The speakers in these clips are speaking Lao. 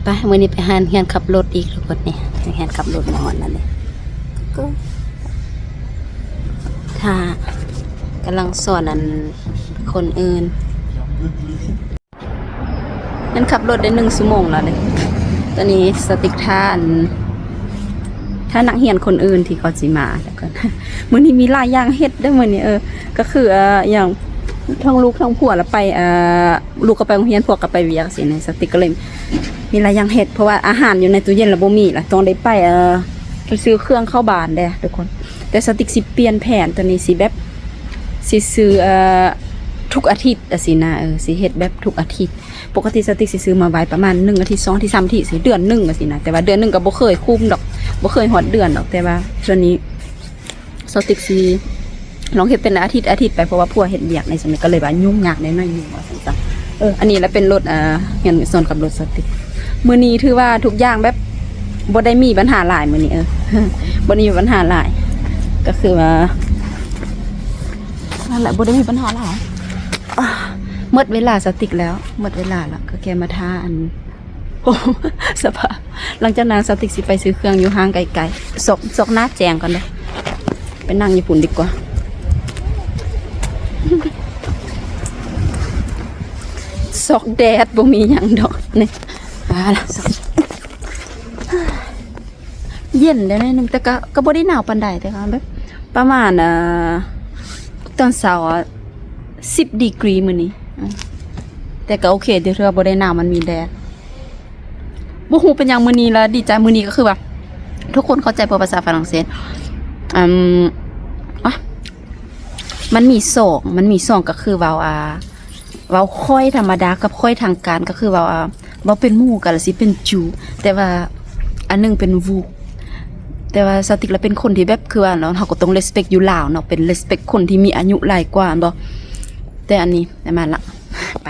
ໄປ ມື້ນີ້ໄປຮຽນ ຮຽນຂັບລົດອີກທຸກຄົນນີ້ ຮຽນຂັບລົດມາຮອດແລ້ວນີ້ ຖ້າກຳລັງສອນອັນຄົນອື່ນ ຮຽນຂັບລົດໄດ້ໜຶ່ງຊົ່ວໂມງແລ້ວເດ້ ຕອນນີ້ສະຕິກຖ້າອັນ ຖ້ານັກຮຽນຄົນອື່ນທີ່ເຂົາຊິມາ ແລ້ວກໍ ມື້ນີ້ມີຫຼາຍຢ່າງເຮັດເດ້ມື້ນີ້ ເອີ ກໍຄື ເອີ ຫຍັງ ທັງລູກທັງຜົວລະໄປ ເອີ ລູກກໍໄປໂຮງຮຽນ ຜົວກໍໄປວຽກຊີ້ນະ ສະຕິກກໍເລີຍມີຫຼາຍຢ່າງເຮັດ ເພາະວ່າອາຫານຢູ່ໃນຕູ້ເຢັນລະບໍ່ມີລະ ຕ້ອງໄດ້ໄປ ເອີ ໄປຊື້ເຄື່ອງເຂົ້າບ້ານເດ້ທຸກຄົນ ແຕ່ສະຕິກຊິປ່ຽນແຜນ ຕອນນີ້ຊິແບບ ຊິຊື້ ເອີ ທຸກອາທິດຈັ່ງຊີ້ນະ ເອີ ຊິເຮັດແບບທຸກອາທິດ ປົກກະຕິສະຕິກຊິຊື້ມາໄວ້ປະມານໜຶ່ງອາທິດ ສອງອາທິດ ສາມອາທິດ ສີ່ເດືອນໜຶ່ງຈັ່ງຊີ້ນະ ແຕ່ວ່າເດືອນໜຶ່ງກໍບໍ່ເຄີຍຄຸ້ມດອກ ບໍ່ເຄີຍຮອດເດືອນດອກ ແຕ່ວ່າເທື່ອນີ້ສະຕິກຊິລອງເຮັດເປັນອາທິດ ອາທິດໄປ ເພາະວ່າຜົວເຮັດວຽກໃນຊ່ວງນີ້ ກໍເລີຍວ່າຫຍຸ້ງຍາກແດ່ໜ້ອຍໜຶ່ງວ່າຊັ້ນຊະ ເອີ ອັນນີ້ລະເປັນລົດ ເອີ ຮຽນສອນຂັບລົດສະຕິກ ມື້ນີ້ຖືວ່າທຸກຢ່າງແບບບໍ່ໄດ້ມີບັນຫາຫຼາຍມື້ນີ້ ເອີ ບໍ່ໄດ້ມີບັນຫາຫຼາຍ ກໍຄືວ່າ ນັ້ນແຫຼະ ບໍ່ໄດ້ມີບັນຫາຫຼາຍ ອາ ໝົດເວລາສະຕິກແລ້ວ ໝົດເວລາລະ ກໍແຄ່ມາຖ້າອັນ ໂອ້ ສະພາບ ຫຼັງຈາກນັ້ນສະຕິກຊິໄປຊື້ເຄື່ອງຢູ່ຫ້າງໃກ້ໆ ຊອກ ຊອກໜ້າແຈ້ງກ່ອນເດີ້ ໄປນັ່ງຢູ່ພຸ້ນດີກວ່າ ຊອກແດດ ບໍ່ມີຫຍັງດອກນີ້ ອາ ລະ ເຢັນໄດ໋ໜ້ອຍໜຶ່ງ ແຕ່ກໍ ກໍບໍ່ໄດ້ໜາວປານໃດ ແຕ່ກໍແບບປະມານ ເອີ ຕອນເຊົ້າອະ ສິບດີກຣີມື້ນີ້ ອາ ແຕ່ກໍໂອເຄ ຖືວ່າບໍ່ໄດ້ໜາວ ມັນມີແດດ ບໍ່ຮູ້ເປັນຫຍັງມື້ນີ້ລະດີໃຈ ມື້ນີ້ກໍຄືວ່າທຸກຄົນເຂົ້າໃຈພວກພາສາຝຣັ່ງເສດ ອາ ອາ ມັນມີສອງ ມັນມີສອງ ກໍຄືເວົ້າ ອາ ເວົ້າຂ້ອຍທຳມະດາກັບຂ້ອຍທາງການ ກໍຄືເວົ້າ ອາ ເວົ້າເປັນໝູ່ກັນລະຊິເປັນຈູ ແຕ່ວ່າອັນໜຶ່ງເປັນວູ ແຕ່ວ່າສະຕິກລະເປັນຄົນທີ່ແບບ ຄືວ່າເນາະ ເຮົາກໍຕ້ອງເລສເປັກຢູ່ລາວເນາະ ເປັນເລສເປັກຄົນທີ່ມີອາຍຸຫຼາຍກວ່າແມ່ນບໍ່ ແຕ່ອັນນີ້ແມ່ນລະ ໄປ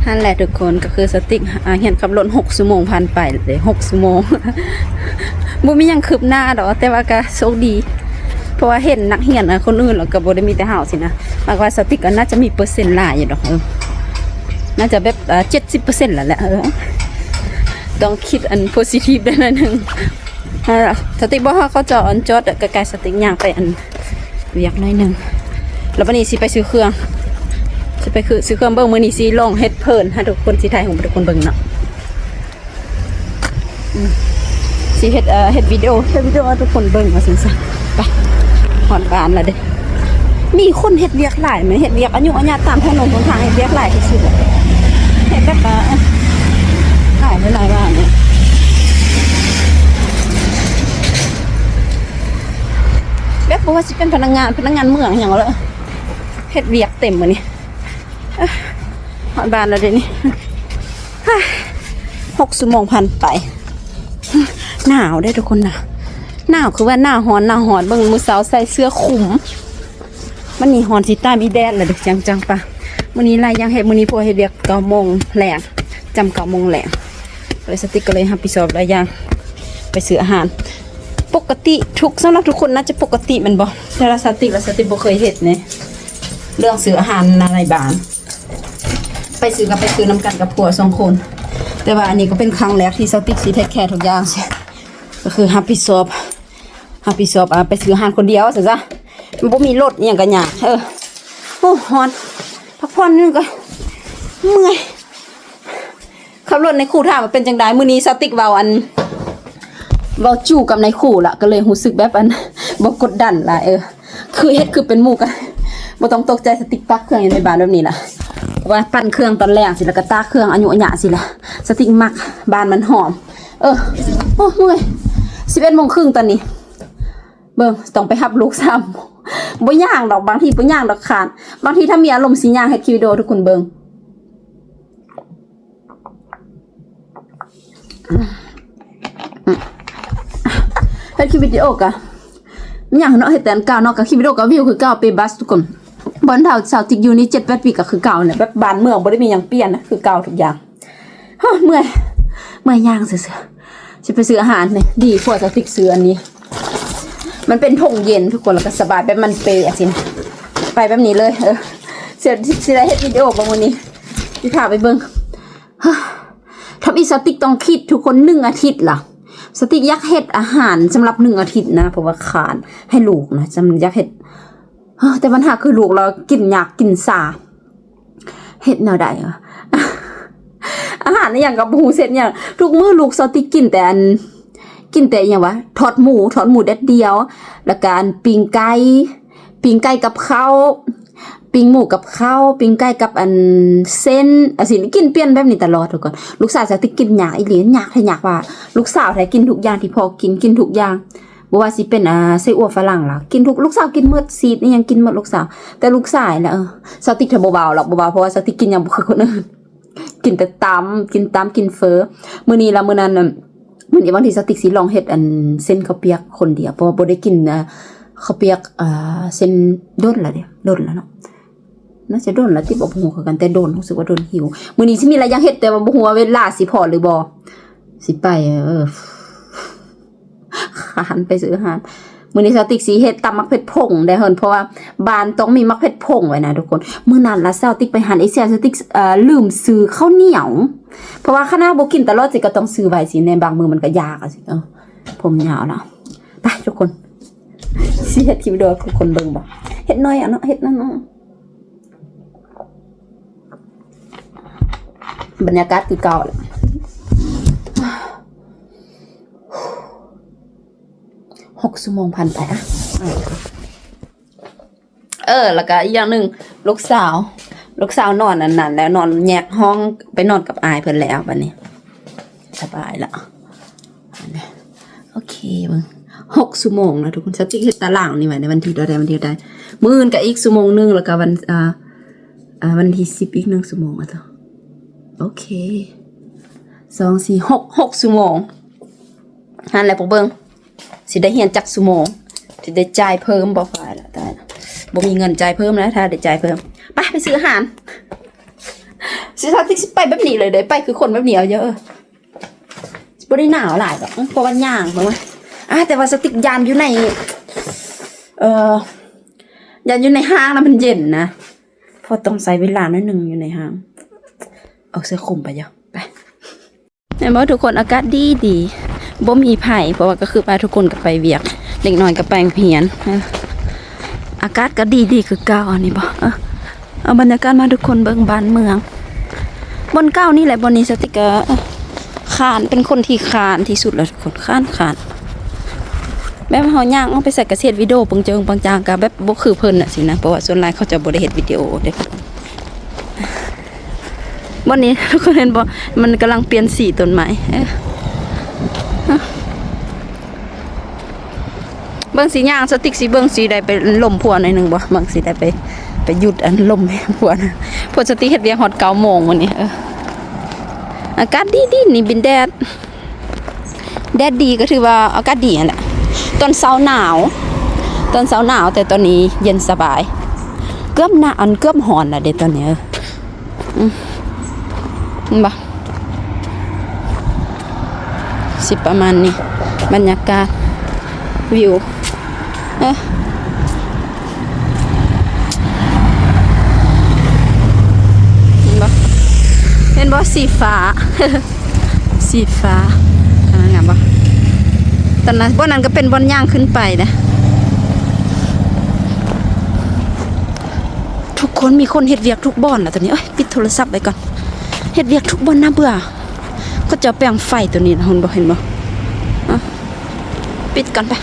ຫັ້ນແຫຼະທຸກຄົນ ກໍຄືສະຕິກ ອາ ຮຽນຂັບລົດຫົກຊົ່ວໂມງຜ່ານໄປເດ້ ຫົກຊົ່ວໂມງ ບໍ່ມີຫຍັງຄືບໜ້າດອກ ແຕ່ວ່າກໍໂຊກດີ ເພາະວ່າເຫັນນັກຮຽນ ອາ ຄົນອື່ນ ແລ້ວກໍບໍ່ໄດ້ມີແຕ່ເຮົາຊີ້ນະ ມັກວ່າສະຕິກກໍໜ້າຈະມີເປີເຊັນຫຼາຍຢູ່ດອກ ເອີ ໜ້າຈະແບບ ເອີ ເຈັດສິບເປີເຊັນແລ້ວແຫຼະ ເອີ ຕ້ອງຄິດອັນໂພຊິທີບໄດ້ໜ້ອຍໜຶ່ງ ອາ ສະຕິກບໍ່ຮອດ ເຂົາຈອດ ອັນຈອດໃກ້ໆ ສະຕິກຍ່າງໄປອັນ ວຽກໜ້ອຍໜຶ່ງ ແລ້ວບັດນີ້ຊິໄປຊື້ເຄື່ອງ ຊິໄປຄື ຊື້ເຄື່ອງເບິ່ງ ມື້ນີ້ຊິລອງເຮັດເພີນ ໃຫ້ທຸກຄົນ ຊິຖ່າຍຮູບໃຫ້ທຸກຄົນເບິ່ງເນາະ ອືມ ຊິເຮັດ ເອີ ເຮັດວິດີໂອ ເຮັດວິດີໂອໃຫ້ທຸກຄົນເບິ່ງວ່າຊັ້ນຊະ ໄປ ຮອດບ້ານແລ້ວເດ້ ມີຄົນເຮັດວຽກຫຼາຍ ແມ່ນເຮັດວຽກອາຍຸອາຍະຕາມຖະໜົນຫົນທາງ ເຮັດວຽກຫຼາຍທີ່ສຸດ ເຮັດແບບວ່າ ເອີ ຫຼາຍ ຫຼາຍວ່ານີ້ ແບບບໍ່ວ່າຊິເປັນພະນັກງານ ພະນັກງານເມືອງຫຍັງເລີຍ ເຮັດວຽກເຕັມມື້ນີ້ ເອີ ຮອດບ້ານແລ້ວເດນີ້ ຫົກຊົ່ວໂມງຜ່ານໄປ ໜາວເດ້ທຸກຄົນນະ ໜາວຄືວ່າໜາວຮ້ອນ ໜາວຮ້ອນ ເບິ່ງມື້ເຊົ້າໃສ່ເສື້ອຄຸມ ມັນນີ້ຮ້ອນຊິຕາຍ ມີແດດແລ້ວເດ້ ຈັງໆ ປະ ມື້ນີ້ຫຼາຍຢ່າງເຮັດ ມື້ນີ້ຜົວເຮັດວຽກເກົ້າໂມງແລງ ຈ້ຳເກົ້າໂມງແລງ ເລີຍສະຕິກກໍເລີຍຮັບຜິດຊອບຫຼາຍຢ່າງ ໄປຊື້ອາຫານ ປົກກະຕິທຸກ ສຳລັບທຸກຄົນໜ້າຈະປົກກະຕິແມ່ນບໍ່? ແຕ່ວ່າສະຕິກລະ ສະຕິກບໍ່ເຄີຍເຮັດເນ ເລື່ອງຊື້ອາຫານໃນບ້ານ ໄປຊື້ກໍໄປຊື້ນຳກັນກັບຜົວສອງຄົນ ແຕ່ວ່າອັນນີ້ກໍເປັນຄັ້ງແລກທີ່ສະຕິກຊິເທກແຄທຸກຢ່າງ ກໍຄືຮັບຜິດຊອບ ຮັບຜິດຊອບ ອາ ໄປຊື້ອາຫານຄົນດຽວຊັ້ນຊະ ມັນບໍ່ມີລົດອີ່ຫຍັງກໍຍາກ ເອີ ໂອ້ ຮ້ອນ ພັກຜ່ອນໜຶ່ງກໍເມື່ອຍ ຂັບລົດ ນາຍຄູຖາມວ່າເປັນຈັ່ງໃດ ມື້ນີ້ສະຕິກເວົ້າອັນ ເວົ້າຈູ້ກັບນາຍຄູລະ ກໍເລີຍຮູ້ສຶກແບບອັນ ບໍ່ກົດດັນຫຼາຍ ເອີ ຄືເຮັດຄືເປັນໝູ່ກັນ ບໍ່ຕ້ອງຕົກໃຈ ສະຕິກຕາກເຄື່ອງຢູ່ໃນບ້ານແບບນີ້ລະ ເພາະວ່າປັ່ນເຄື່ອງຕອນແລງຊີ້ ແລ້ວກໍຕາກເຄື່ອງອາຍຸອາຍະຊີ້ລະ ສະຕິກມັກ ບ້ານມັນຫອມ ເອີ ໂອ້ ເມື່ອຍ ສິບເອັດໂມງເຄິ່ງຕອນນີ້ ເບິ່ງ ຕ້ອງໄປຮັບລູກສາມໂມງ ບໍ່ຍ່າງດອກ ບາງທີບໍ່ຍ່າງດອກ ຄານ ບາງທີຖ້າມີອາລົມຊິຍ່າງເຮັດຄລິບວິດີໂອໃຫ້ທຸກຄົນເບິ່ງ ເຮັດຄລິບວິດີໂອກະຫຍັງເນາະ ເຮັດແຕ່ອັນເກົ່າເນາະ ກະຄລິບວິດີໂອກະວິວຄືເກົ່າ ເປບັສທຸກຄົນ ບ່ອນເຖົ້າສາວຕິກຢູ່ນີ້ເຈັດແປດປີກະຄືເກົ່າແຫຼະ ແບບບ້ານເມືອງບໍ່ໄດ້ມີຫຍັງປ່ຽນນະ ຄືເກົ່າທຸກຢ່າງ ໂອ້ ເມື່ອຍ ເມື່ອຍຍ່າງຊື່ໆ ຊິໄປຊື້ອາຫານນີ້ ດີກວ່າສະຕິກຊື້ອັນນີ້ ມັນເປັນຖົງເຢັນທຸກຄົນ ແລ້ວກໍສະບາຍ ແບບມັນເປຈັ່ງຊີ້ນະ ໄປແບບນີ້ເລີຍ ເອີ ຊິ ຊິໄດ້ເຮັດວິດີໂອບໍ່ມື້ນີ້ ຊິພາໄປເບິ່ງ ທ ສາວຕິກຕ້ອງຄິດທຸກຄົນ ໜຶ່ງອາທິດລະ ສາວຕິກຢາກເຮັດອາຫານສຳລັບໜຶ່ງອາທິດນະ ເພາະວ່າຂານໃຫ້ລູກນະ ສຳ ຢາກເຮັດ ເອີ ແຕ່ບັນຫາຄືລູກລາວກິນຍາກກິນຊາ ເຮັດແນວໃດວະ ອາຫານອີ່ຫຍັງກໍບໍ່ຮູ້ເຮັດຫຍັງ ທຸກມື້ລູກສາວຕິກກິນແຕ່ອັນ ກິນແຕ່ອີ່ຫຍັງວະ ທອດໝູ ທອດໝູແດດດຽວ ແລ້ວກໍອັນ ປີ້ງໄກ່ ປີ້ງໄກ່ກັບເຂົ້າ ປີ້ງໝູກັບເຂົ້າ ປີ້ງໄກ່ກັບອັນ ເສັ້ນ ຈັ່ງຊີ້ ກິນປ່ຽນແບບນີ້ຕະຫຼອດທຸກຄົນ ລູກສາວສາວຕິກກິນຍາກອີ່ຫຼີ ຍາກແທ້ຍາກວ່າ ລູກສາວແທ້ກິນທຸກຢ່າງທີ່ພໍ່ກິນ ກິນທຸກຢ່າງ ບໍ່ວ່າຊິເປັນ ອ່າ ໄສ້ອົ່ວຝຣັ່ງລະ ກິນທຸກ ລູກສາວກິນໝົດ ຊີສອີ່ຫຍັງກິນໝົດລູກສາວ ແຕ່ລູກຊາຍລະ ເອີ ສາວຕິກເທື່ອບໍ່ເວົ້າດອກ ບໍ່ເວົ້າ ເພາະວ່າສາວຕິກກິນຫຍັງບໍ່ຄືຄົນອື່ນ ກິນແຕ່ຕຳ ກິນຕຳ ກິນເຝີ ມື້ນີ້ລະ ມື້ນັ້ນ ມື້ນີ້ບາງທີສາວຕິກຊິລອງເຮັດອັນ ເສັ້ນເຂົ້າປຽກຄົນດຽວ ເພາະວ່າບໍ່ໄດ້ກິນ ອ່າ ເຂົ້າປຽກ ອ່າ ເສັ້ນດົນລະເດ ດົນລະເນາະ ໜ້າຈະດົນລະຕິ ບໍ່ຮູ້ຄືກັນ ແຕ່ດົນ ຮູ້ສຶກວ່າດົນຫິວ ມື້ນີ້ຊິມີຫຼາຍຢ່າງເຮັດ ແຕ່ວ່າບໍ່ຮູ້ວ່າເວລາຊິພໍຫຼືບໍ່ ຊິໄປ ເອີ ຄ້ານໄປຊື້ອາຫານ ມື້ນີ້ສາວຕິກຊິເຮັດຕຳໝາກເຜັດຜົງໄດ້ເຮີ້ນ ເພາະວ່າບ້ານຕ້ອງມີໝາກເຜັດຜົງໄວ້ນະທຸກຄົນ ມື້ນັ້ນລະສາວຕິກໄປຮ້ານເອເຊຍ ສາວຕິກ ເອີ ລືມຊື້ເຂົ້າໜຽວ ເພາະວ່າຄັນຫາກບໍ່ກິນຕະຫຼອດ ຊິກໍຕ້ອງຊື້ໄວ້ຊີ້ແນ່ ບາງມື້ມັນກໍຢາກ ເອີ ຜົມຍາວລະ ໄປທຸກຄົນ ຊິເຮັດຄລິບວິດີໂອໃຫ້ທຸກຄົນເບິ່ງບໍ່ ເຮັດໜ້ອຍອະເນາະ ເຮັດໜ້ອຍໆ ບັນຍາກາດຄືເກົ່າ ຫົກຊົ່ວໂມງຜ່ານໄປ ອ່ະ ເອີ ແລ້ວກະອີກຢ່າງໜຶ່ງ ລູກສາວ ລູກສາວນອນອັນນັ້ນແລ້ວ ນອນແຍກຫ້ອງ ໄປນອນກັບອ້າຍເພິ່ນແລ້ວ ບັດນີ້ສະບາຍລະ ໂອເຄ ເບິ່ງ ຫົກຊົ່ວໂມງແລ້ວທຸກຄົນ ສາວຕິກເຮັດຕາລາງນີ້ໄວ້ໃນວັນທີເທົ່າໃດ ວັນທີເທົ່າໃດ ມື້ອື່ນກະອີກຊົ່ວໂມງໜຶ່ງ ແລ້ວກະວັນ ອ່າ ອ່າ ວັນທີສິບອີກໜຶ່ງຊົ່ວໂມງ ໂອເຄ ສອງ ສີ່ ຫົກ ຫົກຊົ່ວໂມງ ຫັ້ນແຫຼະພວກເບິ່ງ ຊິໄດ້ຮຽນຈັກຊົ່ວໂມງ ຊິໄດ້ຈ່າຍເພີ່ມບໍ່ ຕາຍລະ ຕາຍລະ ບໍ່ມີເງິນຈ່າຍເພີ່ມແລ້ວ ຖ້າໄດ້ຈ່າຍເພີ່ມ ໄປ ໄປຊື້ອາຫານ ຊິ ສາວຕິກຊິໄປແບບນີ້ເລີຍເດ້ ໄປຄືຄົນແບບນີ້ເອົາເດີ ບໍ່ໄດ້ໜາວຫຼາຍດອກ ເພາະວ່າຍ່າງ ເບິ່ງ ອ່າ ແຕ່ວ່າສາວຕິກຢ້ານຢູ່ໃນ ເອີ ຢ້ານຢູ່ໃນຫ້າງນະ ມັນເຢັນນະ ເພາະຕ້ອງໃຊ້ເວລາໜ້ອຍໜຶ່ງຢູ່ໃນຫ້າງ ເອົາເສື້ອຄຸມໄປເດີ ໄປ ເຫັນບໍ່ທຸກຄົນ ອາກາດດີໆ ບໍ່ມີໃຜ ເພາະວ່າກໍຄືວ່າທຸກຄົນກໍໄປວຽກ ເດັກນ້ອຍກໍໄປໂຮງຮຽນ ອາກາດກໍດີໆຄືເກົ່າ ອັນນີ້ບໍ່ ເອີ ເອົາບັນຍາກາດມາໃຫ້ທຸກຄົນເບິ່ງບ້ານເມືອງ ບ່ອນເກົ່ານີ້ແຫຼະ ບ່ອນນີ້ສາວຕິກກໍ ເອີ ຄ້ານ ເປັນຄົນທີ່ຄ້ານທີ່ສຸດແລ້ວທຸກຄົນ ຄ້ານ ຄ້ານ ແບບເຮົາຍ່າງອອກໄປໃສກໍຊິເຮັດວິດີໂອເປັງເຈີງເປັງຈາງ ກໍແບບບໍ່ຄືເພິ່ນນະຊີ້ນະ ເພາະວ່າສ່ວນຫຼາຍເຂົາເຈົ້າບໍ່ໄດ້ເຮັດວິດີໂອເດ້. ບ່ອນນີ້ທຸກຄົນເຫັນບໍ່ ມັນກຳລັງປ່ຽນສີຕົ້ນໄມ້ ເອີ ເບິ່ງຊິຍ່າງ ສາວຕິກຊິເບິ່ງຊິໄດ້ໄປລົມຜົວໜ້ອຍໜຶ່ງບໍ່ ເບິ່ງຊິໄດ້ໄປ ໄປຢຸດອັນລົມຜົວນະ ເພາະສາວຕິກເຮັດວຽກຮອດເກົ້າໂມງມື້ນີ້ ເອີ ອາກາດດີໆ ນີ້ເປັນແດດ ແດດດີກໍຖືວ່າອາກາດດີຫັ້ນແຫຼະ ຕອນເຊົ້າໜາວ ຕອນເຊົ້າໜາວ ແຕ່ຕອນນີ້ເຢັນສະບາຍ ເກືອບໜາ ອັນ ເກືອບຮ້ອນແລ້ວເດ້ຕອນນີ້ ເອີ ອືມ ເຫັນບໍ່ ຊິປະມານນີ້ ບັນຍາກາດ ວິວ ເອີ ເຫັນບໍ່ ເຫັນບໍ່ ສີຟ້າ ສີຟ້າ ອ່າ ງາມບໍ່ ຕອນນັ້ນ ບ່ອນນັ້ນກໍເປັນບ່ອນຍ່າງຂຶ້ນໄປເດ້ ທຸກຄົນ ມີຄົນເຮັດວຽກທຸກບ່ອນລະຕອນນີ້ ເອີຍ ປິດໂທລະສັບໄວ້ກ່ອນ ເຮັດວຽກທຸກບ່ອນ ໜ້າເບື່ອ ເຂົາເຈົ້າແປງໄຟໂຕນີ້ນະ ເຫັນບໍ່ ເຫັນບໍ່ ອ່ະ ປິດກ່ອນໄປ.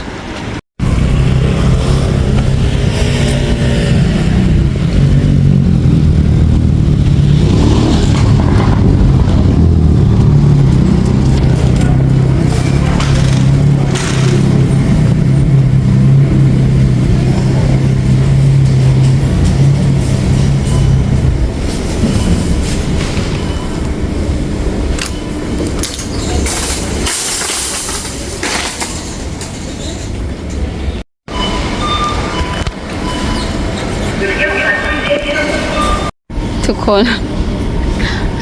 ທຸກຄົນ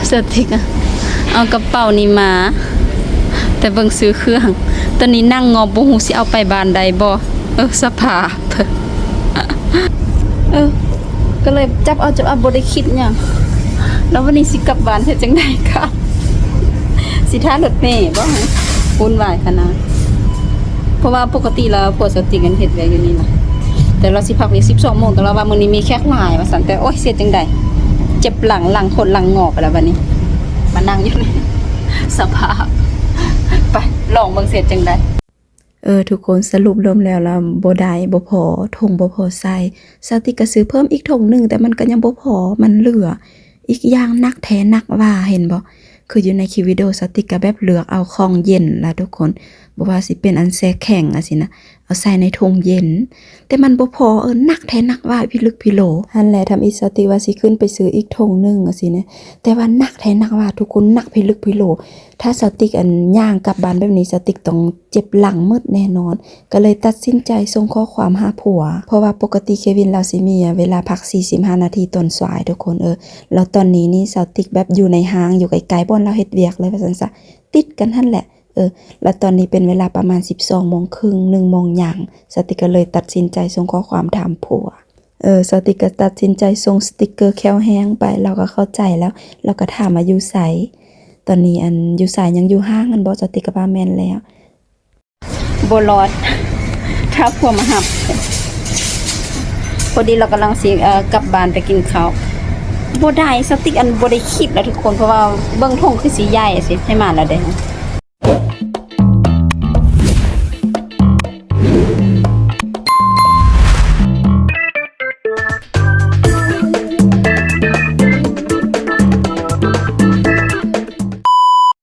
ສະຕິກເອົາກະເປົານີ້ມາ ແຕ່ເບິ່ງຊື່ເຄື່ອງ ຕອນນີ້ນັ່ງງອບ ບໍ່ຮູ້ຊິເອົາໄປບ້ານໄດ້ບໍ່ ເອີ ສະພາບ ເອີ ກໍເລີຍຈັບເອົາ ຈັບເອົາ ບໍ່ໄດ້ຄິດຫຍັງ ແລ້ວວັນນີ້ຊິກັບບ້ານເຮັດຈັ່ງໃດກັບ ຊິ ຖ້າລົດເມບໍ່? ວຸ້ນວາຍຂະໜາດ. ເພາະວ່າປົກກະຕິແລ້ວຜົວສາວຕິກຫັ້ນເຮັດວຽກຢູ່ນີ້ນະ ແຕ່ລາວຊິພັກວຽກສິບສອງໂມງ ແຕ່ລາວວ່າມື້ນີ້ມີແຂກຫຼາຍວ່າຊັ້ນ. ແຕ່ໂອ້ຍ ຊິເຮັດຈັ່ງໃດ ເຈັບຫຼັງ ຫຼັງຄົດຫຼັງງໍໄປແລ້ວບັດນີ້ ມານັ່ງຢູ່ນີ້ ສະພາບ. ໄປ ລອງເບິ່ງຊິເຮັດຈັ່ງໃດ. ເອີ ທຸກຄົນ ສະຫຼຸບລວມແລ້ວລະບໍ່ໄດ້ ບໍ່ພໍ ຖົງບໍ່ພໍໃສ່. ສາວຕິກກະຊື້ເພີ່ມອີກຖົງໜຶ່ງ ແຕ່ມັນກະຍັງບໍ່ພໍ ມັນເຫຼືອ. ອີກຢ່າງໜັກແທ້ໜັກວ່າ ເຫັນບໍ່? ຄືຢູ່ໃນຄລິບວິດີໂອ ສາວຕິກກະແບບເລືອກເອົາຂອງເຢັນລະທຸກຄົນ ບໍ່ວ່າຊິເປັນອັນແຊ່ແຂງຈັ່ງຊີ້ນະ ເອົາໃສ່ໃນຖົງເຢັນ ແຕ່ມັນບໍ່ພໍ ເອີ ໜັກແທ້ໜັກວ່າ ພິລຶກພິໂລ. ຫັ້ນແຫຼະ ທຳອິດສາວຕິກວ່າຊິຂຶ້ນໄປຊື້ອີກຖົງໜຶ່ງຈັ່ງຊີ້ນະ ແຕ່ວ່າໜັກແທ້ໜັກວ່າ ທຸກຄົນ ໜັກພິລຶກພິໂລ. ຖ້າສາວຕິກ ອັນ ຍ່າງກັບບ້ານແບບນີ້ ສາວຕິກຕ້ອງເຈັບຫຼັງໝົດແນ່ນອນ. ກໍເລີຍຕັດສິນໃຈສົ່ງຂໍ້ຄວາມຫາຜົວ ເພາະວ່າປົກກະຕິເຄວິນລາວຊິມີເວລາພັກສີ່ສິບຫ້ານາທີຕອນສາຍທຸກຄົນເອີຍ. ແລ້ວຕອນນີ້ນີ້ສາວຕິກແບບຢູ່ໃນຫ້າງ ຢູ່ໃກ້ໆບ່ອນລາວເຮັດວຽກເລີຍວ່າຊັ້ນຊະ ຕິດກັນຫັ້ນແຫຼະ. ເອີ ແລ້ວຕອນນີ້ເປັນເວລາປະມານສິບສອງໂມງເຄິ່ງ ໜຶ່ງໂມງຫຍັງ ສາວຕິກກໍເລີຍຕັດສິນໃຈສົ່ງຂໍ້ຄວາມຖາມຜົວ. ເອີ ສາວຕິກກໍຕັດສິນໃຈສົ່ງສະຕິກເກີແຂ້ວແຫ້ງໄປ ລາວກໍເຂົ້າໃຈແລ້ວ ລາວກໍຖາມວ່າຢູ່ໃສ ຕອນນີ້ ອັນ ຢູ່ໃສ ຍັງຢູ່ຫ້າງຫັ້ນບໍ່? ສາວຕິກກໍວ່າແມ່ນແລ້ວ. ບໍ່ລອດ ຖ້າຜົວມາຮັບ. ພໍດີລາວກຳລັງຊິ ເອີ ກັບບ້ານໄປກິນເຂົ້າ. ບໍ່ໄດ້ ສາວຕິກ ອັນ ບໍ່ໄດ້ຄິດລະທຸກຄົນ ເພາະວ່າເບິ່ງຖົງຄືຊິໃຫຍ່ຊິ ໃຫ້ມາລະເດ້.